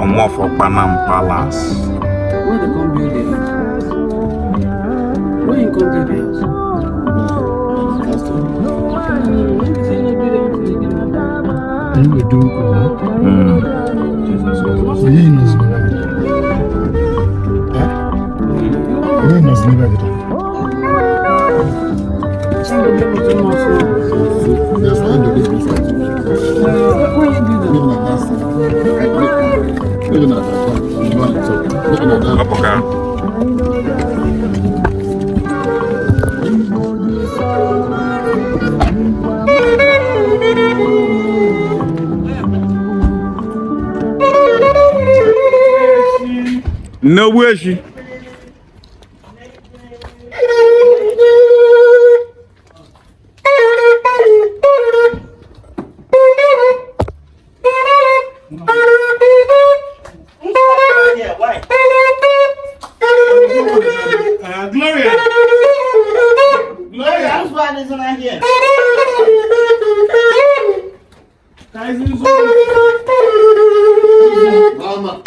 Omof Okpanam Palace. Where they come build the house? Where you come build the house? When you say no build anything again, Anyị wedo ukwu onye nọzi n'ebe gị? Onye nọzi n'ebe gị taa? Yes, I do this before. Where you build Maybe not that side. Maybe not that one. Maybe not that. Ọpụka. Nne Ogbueshi. Yeah, why? Gloria. Gloria. That's why is not here. Tyson Mama.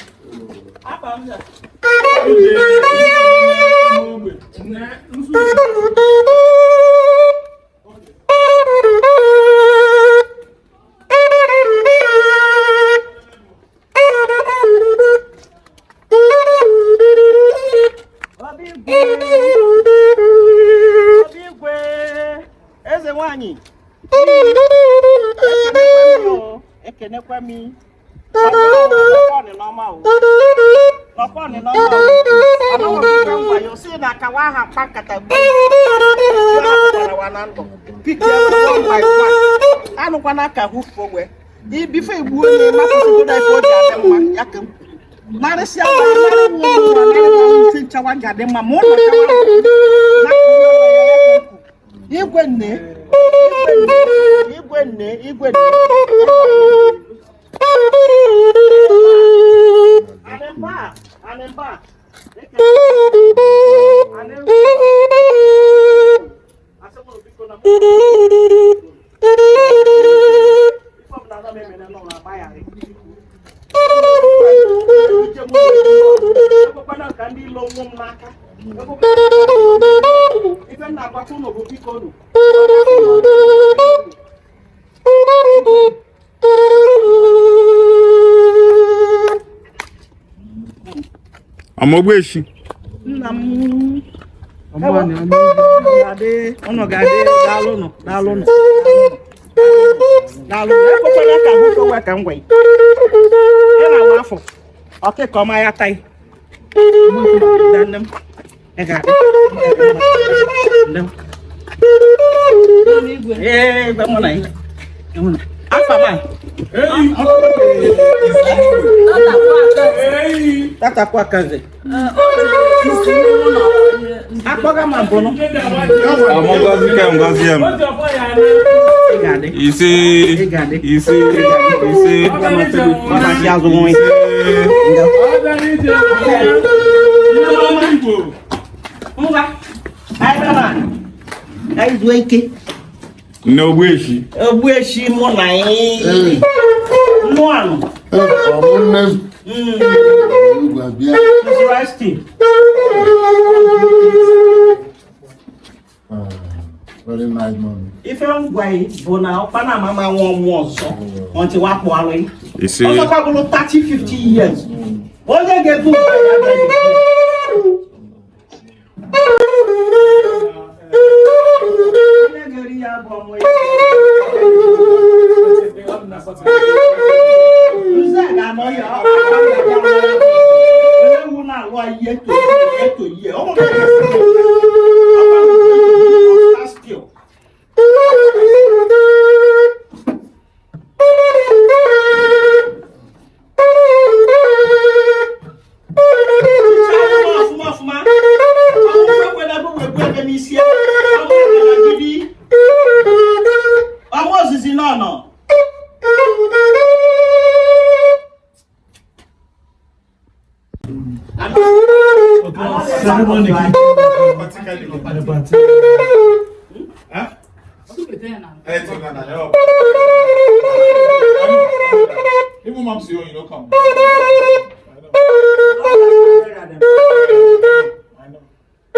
Obi Igwe. Obi Igwe. Eze nwanyị. Ekenekwa m. Nọkwa n'ọma o. Nọkwa n'ọma o. Ọnọwụ ngwa ya osi na akawa aha mkpa nkata gbuo. Ya na ndụ. Pick ya one by one. Anụkwana ka hụfuo we. Bifo igbuo onye mapụsịgodo ife o ji adị mma ya ka m kwuru. Narịsịa nwa narị nwa nwa narị nwa ife nchawa ji adị mma ma ụlọ chawa igwe nne igwe nne igwe nne. Anịmba anịmba anịmba asị m biko na mụ ife ọbụla na m emere n'ụlọ agbaghara ekwekwana ka ndị ilo nwụ m n'aka. Ife m na-agwakwa unu bụ biko unu. Ọmọ Ogbueshi. Nna m ga-adị unu ga-adị. Daalụnụ, daalụnụ, daalụnụ. Ekwekwana ka hụ kowe ka m gwa ị na-awa afọ ọkịka ọma ya tai nne m ị ga-adị nne m. Ee, igwe mụ na ya afa m a tatakwa akaze akpọga ma mbụnụ. Ọmọ ngozi ka ngozi m. Ị ga-adị. Ise. Ị ga-adị. Ise. Ise. Ọdachi azụ nwe. Ise. Ngwa anyị bịara anyị zuo ike. Nne Ogbueshi. Ogbueshi mụ na anyị nnụ anụ. Ọmụnne m. Igwe abịa. Rice. Very nice mommy. Ife ngwa bụ na ọkpa na amama nwa ọnwụ ọzọ ọntị wakpo alụ. Ise. Ọzọkwa bụrụ 30 50 years onye ga-ebu ụzọ ya bịa. Onye ga-eri ya bụ ọmụ ya. Nze ga-anọ ya onye wu na-alụ ihe eto eto ihe ọ bụrụ na still. Ọfụma ọfụma ọmụ ekwela bụ wegbu ebe n'isi ọmụ ekwela gidi ọmụ ozizi nọ nọ. Ceremony. Huh? 2 months ago, you no come. I know. I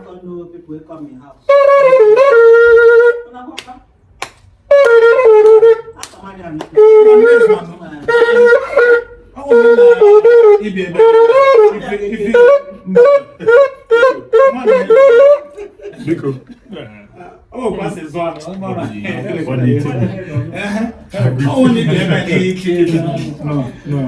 don't know people wey come in house. Una go come. Biko. Oh, pass it on. Only the No, no.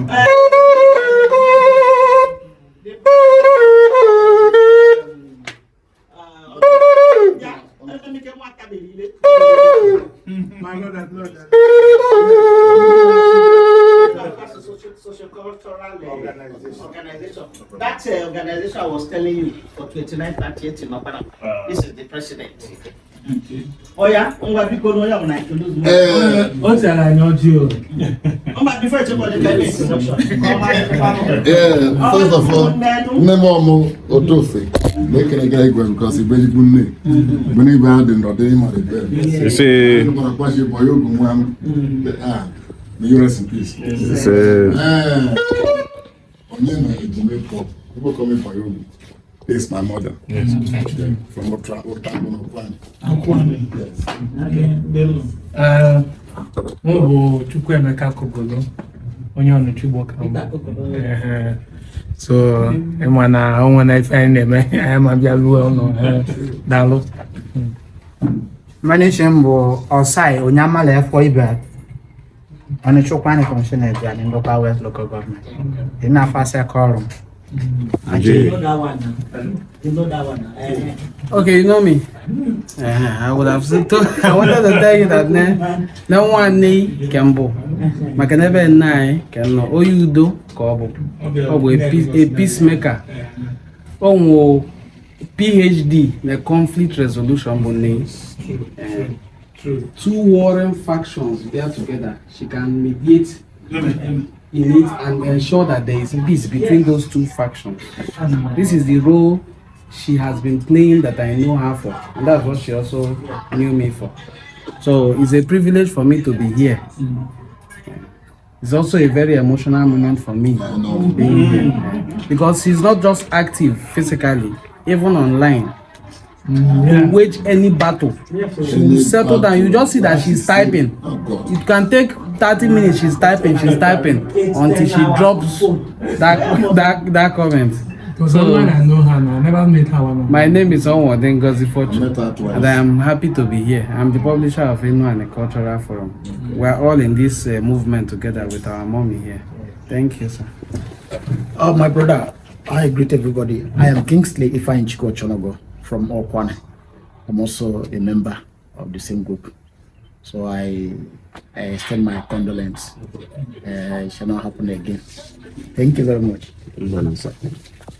My Lord, Lord. Social-cultural organization. That organization I was telling you for 2938 in Okpara. This is the president. Oya, ngwa biko na oya una introduce me. O tere anyị ọjị o. Mba, before you check on the introduction. Yeah, first of all, nne m ọmụ Otofe na-ekele gị igwe because igbe ezigbo nne. Mgbe n'igwe ha dị ndọdị ịma dị be. Ise. Ndị gbara kwashi bụ ya ogu nwa m. Ah, may you rest in peace. Ise. Eh, onye na Ejimeko, people call me Bayogu. This is my mother. Yes. Yeah, from Otra, Otra, Okwani. Akwani. Yes. Bello. Ee, mụ bụ Chukwuemeka Kogolo, onye Ọnịcha ka m bụ. Ehe. So, ịma na o nwere ife anyị na-eme, anyị ma bịa luo ụlọ. Ee, daalụ. Mmanụ m bụ Osai Onyamala Efo Ibe Ọnịcha Ụkwụanị Commissioner bịa na Ndokwa West Local Government. Dị n'afọ asatọ ọrụ m. You know that one now. You know that one now. Eh. Okay, you know me. I would have said I wanted to tell you that ne na nwanne ke mbụ maka na ebe nna anyị ka nọ onye udo ka ọ bụ. Ọ bụ a peacemaker. O nwe PhD na conflict resolution bụ nne. Two warring factions there together, she can mediate in it and ensure that there is peace between those two factions. This is the role she has been playing that I know her for, and that's what she also knew me for. So it's a privilege for me to be here. It's also a very emotional moment for me being here because she's not just active physically, even online. To wage any battle, she will settle down. You just see that she's typing. Oh God. It can take 30 minutes. She's typing until she drops that comment. Because So- online I know her now. I never met her one on My name is Onwode Ngozi I Fortune, met her twice. and I am happy to be here. I'm the publisher of Enu and the Cultural Forum. We are all in this movement together with our mommy here. Thank you, sir. Oh, my brother, I greet everybody. I am Kingsley Ifeanyi Chonogo from Okwane. I'm also a member of the same group. So I extend my condolence. It shall not happen again. Thank you very much.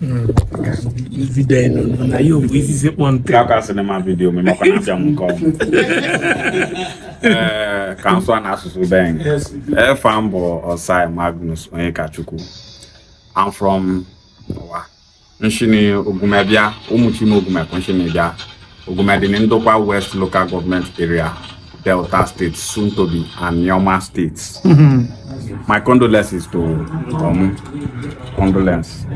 Video no na you bụ isi sekpọ ntị. Ka sinema video me maka na abịa m nke ọma. Ee, ka nsọ na asụsụ beng. Efa m bụ Osai Magnus Onyekachukwu. I'm from ụwa. Nshini Ogumebia, Umuchime Ogumekwu Nshini bịa. Ogume dị na Ndokwa West Local Government Area, Delta State, soon to be Anioma State. My condolences to condolence.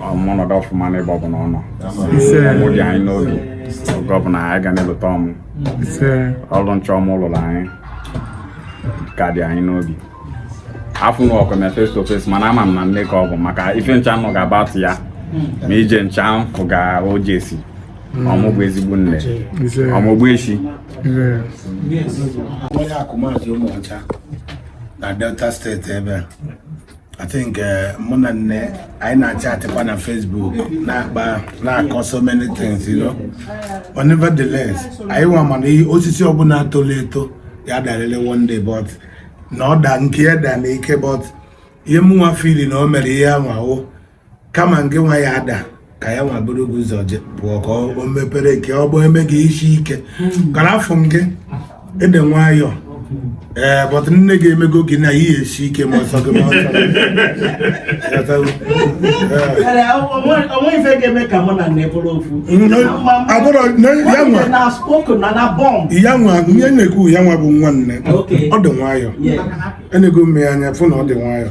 Ọnọdụ ọfụma n'ebe ọ bụla ọ nọ. Ọmụ dị anyị n'obi. Oge ọbụla anyị ga na-elota ọmụ. Ise. Ọrụ nchọ ọmụ lụrụ anyị ka dị anyị n'obi. Afụ na ọkụ na face to face, mana ama m na nne ka ọ bụ maka ife ncha nọ ga-abatụ ya ma ije ncha mfụ ga ojesi. Ọmụ bụ ezigbo nne. Ise. Ọmụ bụ echi. Ise. Onye akụmaazị Ụmụọcha na Delta State ebe a. I think mụ na nne anyị na-achatịkwa na Facebook, na-akpa, na-akọ so many things. But nevertheless, anyị nwa mana ihe osisi ọbụla toro eto ya darịrị one day, but na ọ da nke ya da n'ike. But ihe mụ nwa feel na o mere ihe ahụ ahụ kama nke nwa ya ada ka ya nwa buru gị ụzọ pụọ ka o mepere nke ọ bụ eme gị isi ike kara afọ m gị ịdị nwayọọ. Ee, but nne ga-emego gị na ihe esi ike ma ọsọ gị ma ọsọ gị. Onwe ife ga-eme ka mụ na nne bụrụ ofu. Abụrụ ya nwa. Na spoken na na bomb. Ya nwa ihe na-ekwu ya nwa bụ nwa nne. Okay. Ọ dị nwayọ. Yeah. Enego m ya anya fụ na ọ dị nwayọ.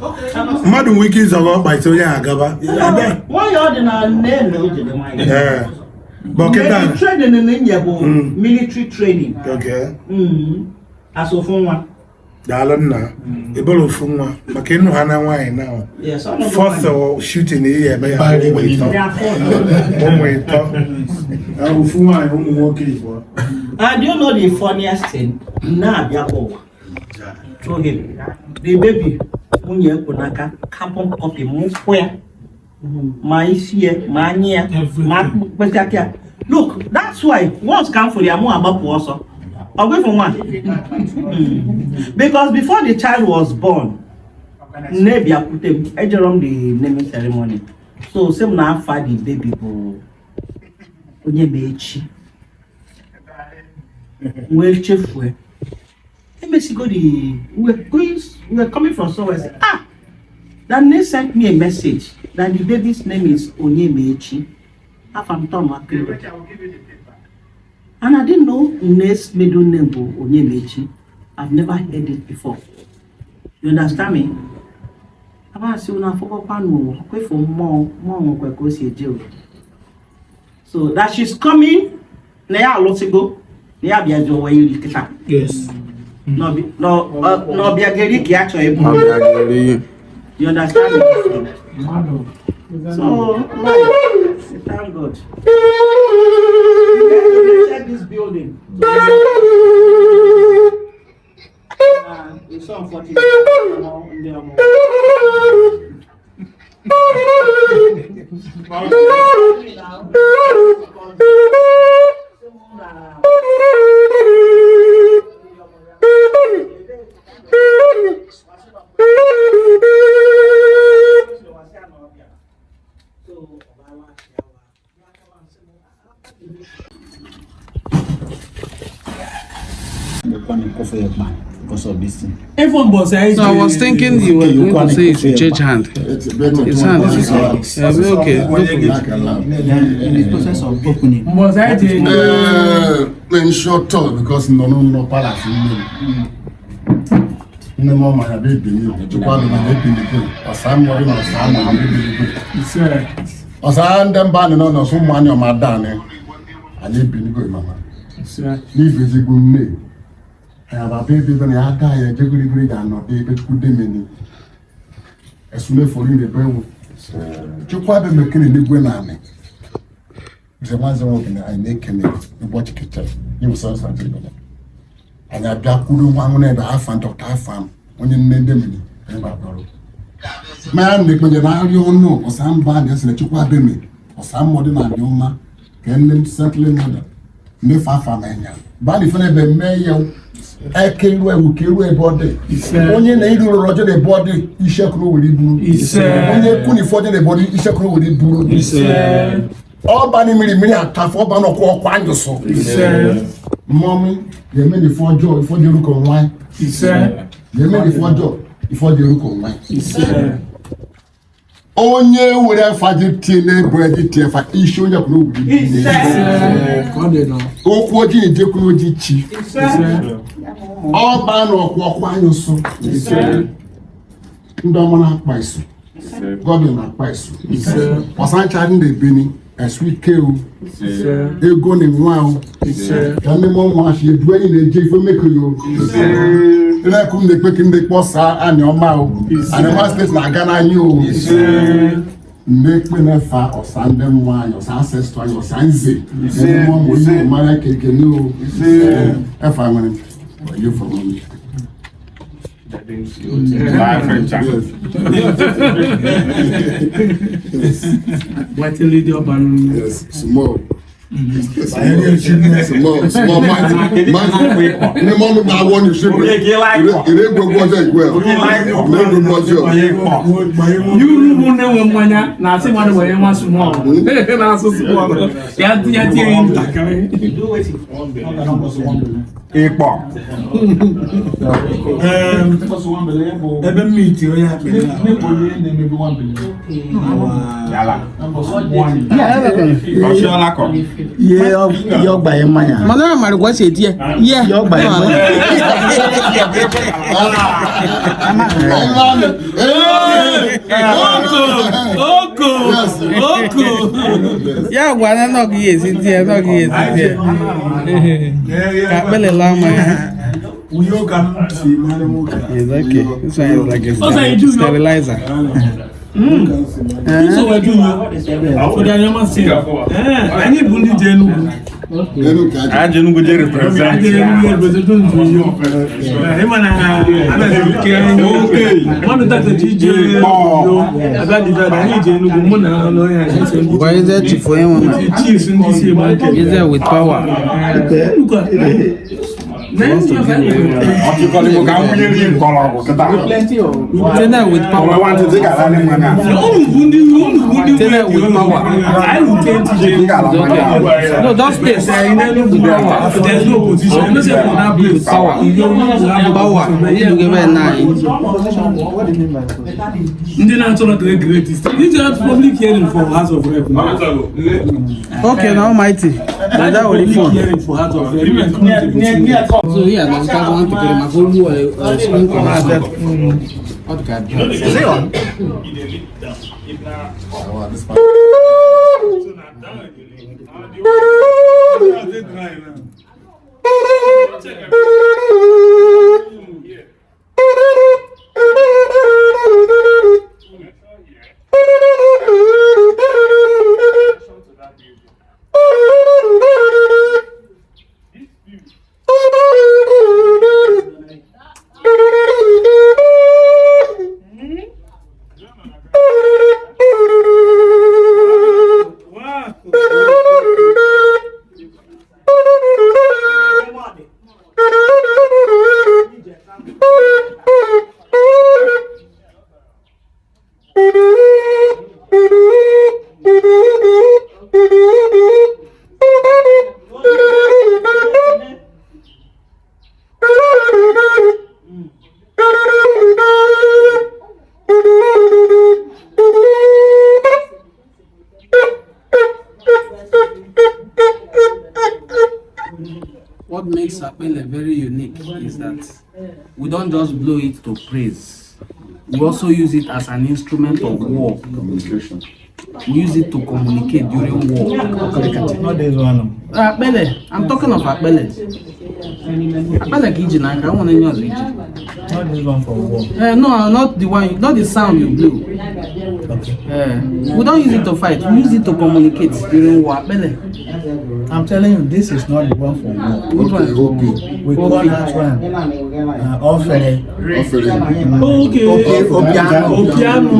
Mmadụ nwere ike ịzọrọ ọkpa ise onye ahụ agaba. Ada. Nwayọ ọ dị na nne na o jide nwayọ. Ee. Bọkịta. The training na nye bụ military training. Okay. As ofu nwa. Daalụ nna. Ị bụrụ ofu nwa maka ịnụ ha na nwaanyị na Yes, ọ nọgo first nwaanyị. shooting ihe eme ya ụmụ ịtọ. They are four. Ụmụ ịtọ. Ofu nwaanyị ụmụ nwoke ịbụọ. And you know the funniest thing? Na-abịa ụwa. Through him. The baby, nwunye kwụ n'aka, carbon copy mụkwụ ya. Ma isi ya, ma anya ya, ma mkpịsị aka ya. Look, that's why once ka m fụrụ ya, mụ agbapụ ọsọ. Ọ bụ ịfụ nwa? Because before the child was born, nne bịakwute m, ejere m the naming ceremony. So, sị m na afa the baby bụ onye ma echi. Wee chefue. Emesigo the we were going, we were coming from somewhere. Say, ah, that name sent me a message that the baby's name is Onyemechi. Afam Tom Akere. And I didn't know Nne's middle name was Onyemechi. I've never heard it before. You understand me? Aba asị unu afọkọkwa n'ụwa kwefu mmụọ mmụọ nwekwa ka o si eje o. So that she's coming na ya alụsịgo na ya bịazi ụwa iri kịta. Yes. N'ọbịageri ka ya chọrọ ịbụ. You understand me? So, like, thank God. We check this building. It's so unfortunate. Because of this thing. So I was thinking you were going to say you should change hand. His hand is okay. Yeah, okay. In the process of opening. In short term, because no no no palace nne m ọma ya bụ ebili chukwu adị na ebili ọsa mmiri na ọsa ama ya ebili ọsa ndị mba anyị nọ n'ọsọ ụmụ anyị ọma ada anyị anyị ebiligo mama n'ife ezigbo nne anyị ababa ebe ebe na ya ada ya eje gịrịgịrị ga-anọdụ ebe chukwu demeni esunefori na-ebe ewu chukwu abịa mekene n'igwe na anị nze nwaze nwoke na anyị na-ekene ụbọchị kechara anyị abịa kwuru nwa nwụ n'ebe afa dọkta afa onye nne ndị mmiri anyị gbakọrọ ma ya na-ekpenye na arịa ọnụ ọsa mba na esere chukwu abịa ọsa mmọdụ na adị ọma ka nne sentịlị mmadụ nnefe afa ma enya ba na ife na-ebe mee ya eke iru ewu ka iru ebe ọ dị onye na-eri ụlọ ọjọọ na ebe ọ dị isekuru were iburu onye kwu na ife ọjọọ na ebe ọ dị isekuru were iburu ọba ni mmiri mmiri atafọ ọba n'ọkwa ọkwa anyụsụ mmọnwụ ga-eme na ife ọjọọ ife ọjọọ eruko nwa ga-eme na ife ọjọọ ife ọjọọ eruko nwa onye were afa ji tie n'ebe ji tie fa isi onye kwuru owuru okwu ojii ejekwuru oji chi ọba na ọkwa ọkwa anyụsụ ndị ọma na-akpa isu gọbịa na-akpa isu ọsancha ndị na-ebeni esu ike o ego na nwa o ka ndị mụọ nwa achị edu enyi na-eje ife meko ya o ịna-ekwu m na-ekpe ka ndị kpọsa anị ọma o anị ọma steeti na-aga n'anya o ndị ekpe na-efa ọsa ndị mmụọ anyị ọsa ancestor anyị ọsa nze ndị mmụọ ma onye mara ka ekene o efa nwere onye fọrọ m. Yes, small. Small, small, mighty, mighty. Ní mọ́mú náà wọ́n ní ṣébè. Ìrè gbogbo ọjọ́ ìgbẹ́. Ìrè gbogbo ọjọ́. Yuru bụ ndị nwe mmanya na-asị mmadụ were nwa small. Na-asụ small. Ya tinye ntakịrị. Ịkpọ. Ebe mmiti onye akpịrị Yala. Ọchịọla kọ. Ihe ọgba ya mmanya. Mana mara gwa si eti ya. Ye. Ihe ọgba ya mmanya. Oko! Oko! Ya gwa na nọ gị esi di ya, nọ gị esi di ya. Ka akpịlị laa mmanya. Uyo ka m si mara nwoke a. It's okay. This one is like a Ọsọ eju yo. sterilizer. Nsogbu eju yo. Ụdị anya masị ya. Anyị bụ ndị ji Enugu. Anyị ji Enugu je represent. Anyị ji Enugu represent nzu yo. Ịma na mmadụ tata ji ije yo. Abịa divide anyị ji Enugu mụ na onye anyị si ndị. Why is that chief onye nwe ma? Chiefs ndị si ebe ake. Is there with power? Ọchịkọlịbụ ka m wụnyere mkpọrọgwụ kịta. Tena with power. Onwe nwantịntị ga-ala mmanya. Tena with power. Ị ga-ala mmanya. No, just taste. With power. There's no position. No say for that place. Power. Power. You give it nine. Ndị na-achọrọ ka e create this. This is public hearing for House of Rep. Okay, now Almighty. Na that only Public phone. hearing for House of Rep. So here, na nka one to get my phone screen cover. What can Is it on? What makes Sapele very unique is that we don't just blow it to praise. We also use it as an instrument of war. Communication. We use it to communicate during war. Not this one. Akpele, I'm talking of Akpele. Akpele ka iji n'aka, I want any ọzọ iji. Not this one for war. No, not the one, not the sound you blew. Okay. We don't use it to fight, we use it to communicate during war. Akpele. I'm telling you, this is not the one for war. Which one? Okay, We call that one Ofere. Ofere. Okay. Opiano. Opiano.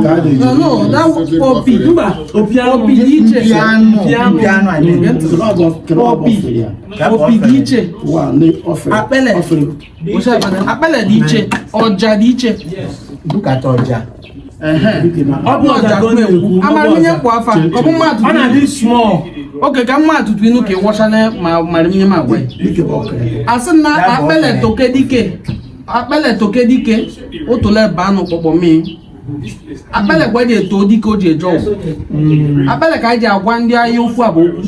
No, that Opi. Mba, Opiano. Opi dị iche. Piano. Piano, I mean. Opi. Opi dị iche. Akpele. Akpele dị iche. Ọja dị iche. Look at Ọja. Ọ bụ ọja ka ọ na-ekwu. Amara m ihe kwa afa. Ọ bụ mmadụ. Ọ na-adị small. Oke ka mmadụ tutu inu ka ịwọcha na ma mara ihe m agwa ya. Asị na akpele toke dike. Akpele toke dike. Otule baa n'ụkpọkpọ mmiri. Akpele kwa eji eto dike o ji eje ọgwụ. Akpele ka eji agwa ndị ahịa okwu a bụ okwu.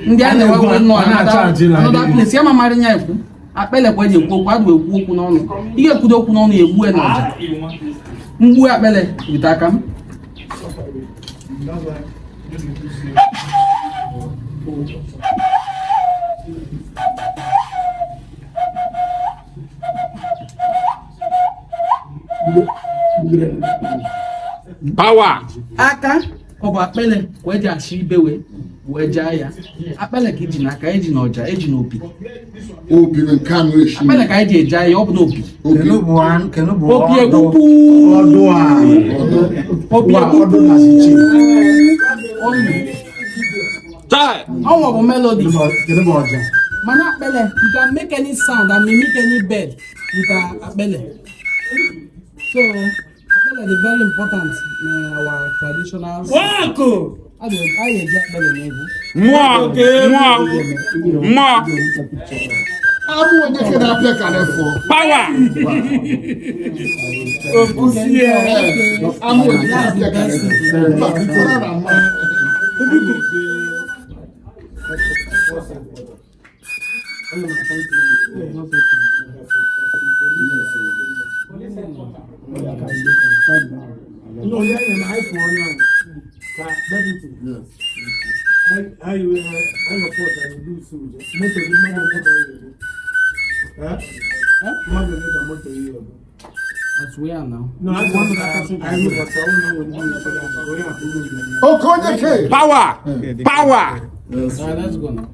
Ndị a na-enwe nọ another place ya ma mara ya ekwu. Akpele kwa eji ekwu okwu, adụ ekwu okwu n'ọnụ. Ihe ekwudo okwu n'ọnụ ya egbue n'ọja. Mgbu akpele wite aka m. Power. Aka ọ bụ akpele ka eji achị ibe wee jaa ya. Akpele ka eji n'aka, eji n'ọja, eji n'opi. Opi nke anụ eshi. Akpele ka eji eje ahịa, ọ bụ n'opi. Opi. Opi egbukwu. Opi egbukwu. Ọnwa bụ melody. Mana akpele, you can make any sound and mimic any bird with akpele. So, akpele is very important in our traditional. Wako! A ga-eji akpele n'egwu. Mmụọ. Mmụọ. Mmụọ. Amụ onye ke na-apịa ka na-efọ. Power. Amụ onye ke na-apịa ka na-efọ. Mba, biko na na mma. No, yeah, and I for now. Deputy. Yes. I report and do so. Motor, motor, motor. Huh? Motor, motor, motor. As we are now. No, I want to I know, but I don't know what you do. Oke onye ke. Power. Power. All right, let's go now.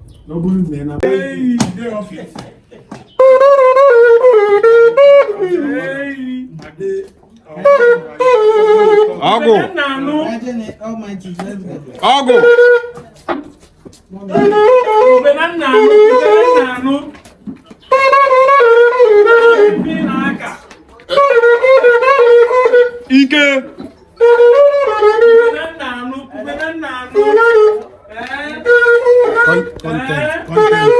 Hey, dey office. Hey, Ọgụ. Ọgụ. Ike. Content, content.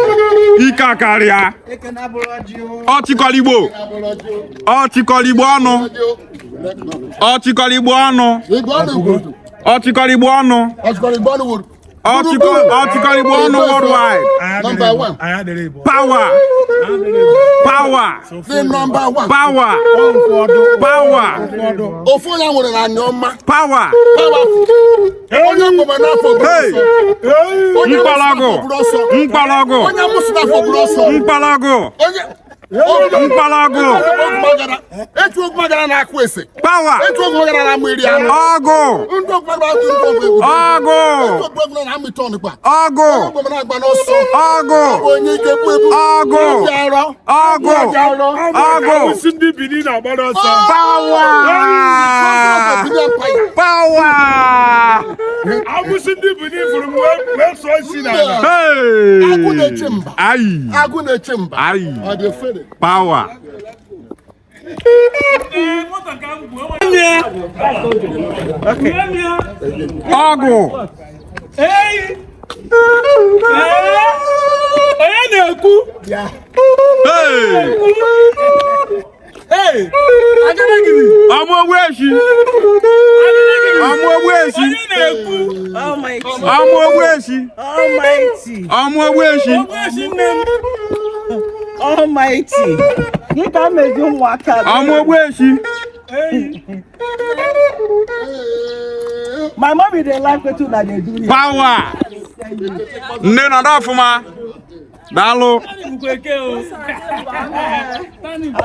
Ike akarịa. Ọchịkọrọ Igbo. Ọchịkọrọ Igbo ọnụ. Ọchịkọrọ Igbo ọnụ. Igbo ọnụ wuru. Ọchịkọrọ Igbo ọnụ. Ọchịkọrọ Igbo ọnụ wuru. Ọchịkọrọ Igbo ọnụ worldwide. Number one. Power. Power. The number one. Power. Power. Ofu onye nwere na anya ọma. Power. Powerful. Onye mgbọrọ n'afọ buru Hey. ọsọ. Onye Mkpọrọgwụ. amụsị n'afọ buru ọsọ. Mkpọrọgwụ. Onye amụsị n'afọ buru ọsọ. Mkpọrọgwụ. Onye Mkpọrọgwụ. Etu ogumagara na-akụ ese. Power. Etu ogumagara na-amụ iri anụ. Ọgụ. Ndị ogumagara ndị ogumagara. Ọgụ. Ndị ogumagara na-amịta ọnụkpa. Ọgụ. Onye ogumagara na-agba n'ọsọ. Ọgụ. Ọ bụ onye ike bụ ebu. Ọgụ. Ọjị arọ. Ọgụ. Ọjị arọ. Ọgụ. Agbụsị ndị Benin na-agbara ọsọ. Power. Power. Agbụsị ndị Benin fụrụ m wee sụọ isi n'ala. Hey. Agụ na-eche mba. Ayi. Agụ na-eche mba. Ayi. Ọ dị efere. Power. Ọgụ. Onye na-ekwu? Hey. Hey, Agadagidi. Ọmụ ogbu echi. Ọmụ ogbu echi. Onye na-ekwu? Almighty. Ọmụ ogbu echi. Almighty. Ọmụ ogbu echi. Ogbu echi nne m. Almighty. Dịka mezi ụmụaka. Ọmụ ogbu echi. My mommy dey like wetin una dey do here. Power. Nne nọdụ ọfụma. Daalụ.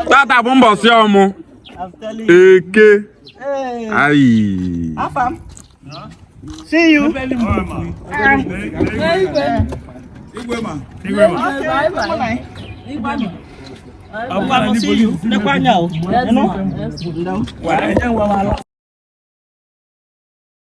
Tata bụ mbọsị ọmụ. I'm telling you. Eke. Hey. Ayi. Afam. See you. Igwe ma. Okay. Bye. Bye. See you. Nekwa anya o. You know?